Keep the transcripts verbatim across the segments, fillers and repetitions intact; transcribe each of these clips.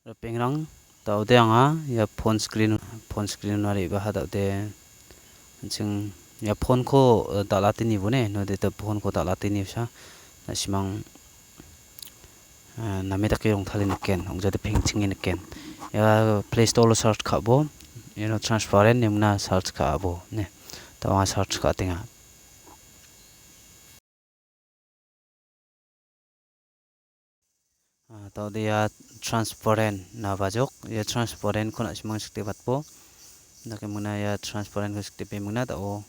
Ripengrang, da·ode anga ia phone screen, phone screen-ona re·baha da·ode, an·ching ia phone-ko, eh, dal·ate nibo ne, node da phone-ko dal·ate nisa, na·simang, eh, name dake rongtale niken, ong·jade pengchinge niken. Ia Play Store-o search ka·bo, iano transparent ine mingna search ka·abo, ne. Da anga search ka·atenga. Ah, da·ode ia transparent nabajok, ia transparent-ko na·simang sikdebatbo. Dake mingna ia transparent-ko sikdepe mingna da·o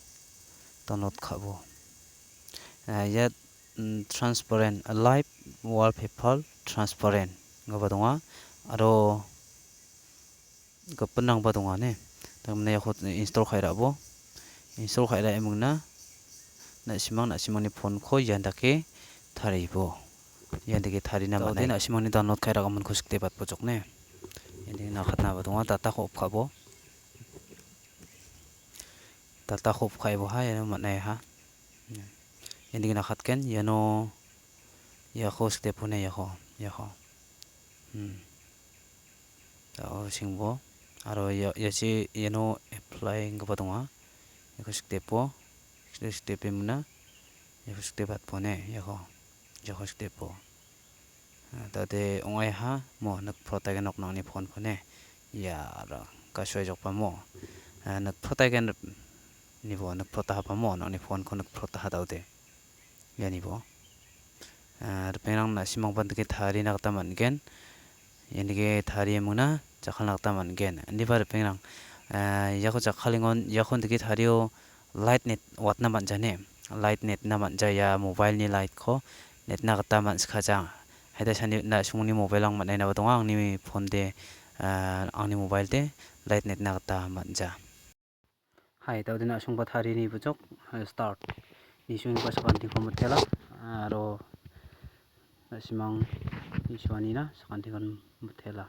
download ka·bo. Ah, ia, mm, transparent, a live wallpaper transparent ineba donga. Aro gipinrangba donga ne. Dakmina iako install ka·e ra·bo. Install ka·e ra·e mingna, na·simang, na·simangni phone-ko ian dake taribo. Ian dake tarina man·a. Na·simangni download ka·e ra·giminko sikdebatbojok ne. Ian dake nakatnaba donga, data-ko off ka·bo. Data-ko off ka·eboha, iano man·aiha. Ian dake nakatgen, iano iako sikdepo ne, iako, iako. Hmm. Da·o sengbo. Aro ia, ia se iano apply ingipa donga. Iako sikdepo. Sik-, sikdepe mingna. Iako sikdebatbo ne. Iako. Iako sikdepo. Ah, da·ode ong·aiha. Mo nikprotaigen nok nangni phone-ko ne. Ia aro. Kasuaijokba mo. Ah, nikprotaigen nibo nikprotahaba mo. Nangni phone-ko nikprotaha da·ode. Ianibo. Ah, ripengrang na·simangba dake tarina gita man·gen. Ian dake tarie mingna jakkalna gita man·gen. Indiba ripengrang, ah, iako jakkalingon, iako dake tario light net watna man·jane. Light netna man·ja ia mobile-ni light-ko netna gita man·sikaja. Haida sani na·simangni mobile-rang man·ainaba donga, angni phone de, ah, angni mobile de light netna gita man·ja. Hai, da·ode na·simangba tarie nibojok, eh, start. Nisongba sakantikon mitela, aro na·simang nisoanina sakantikon mitela.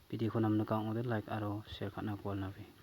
Video-ko namnika ong·ode like aro share ka·na gualnabe.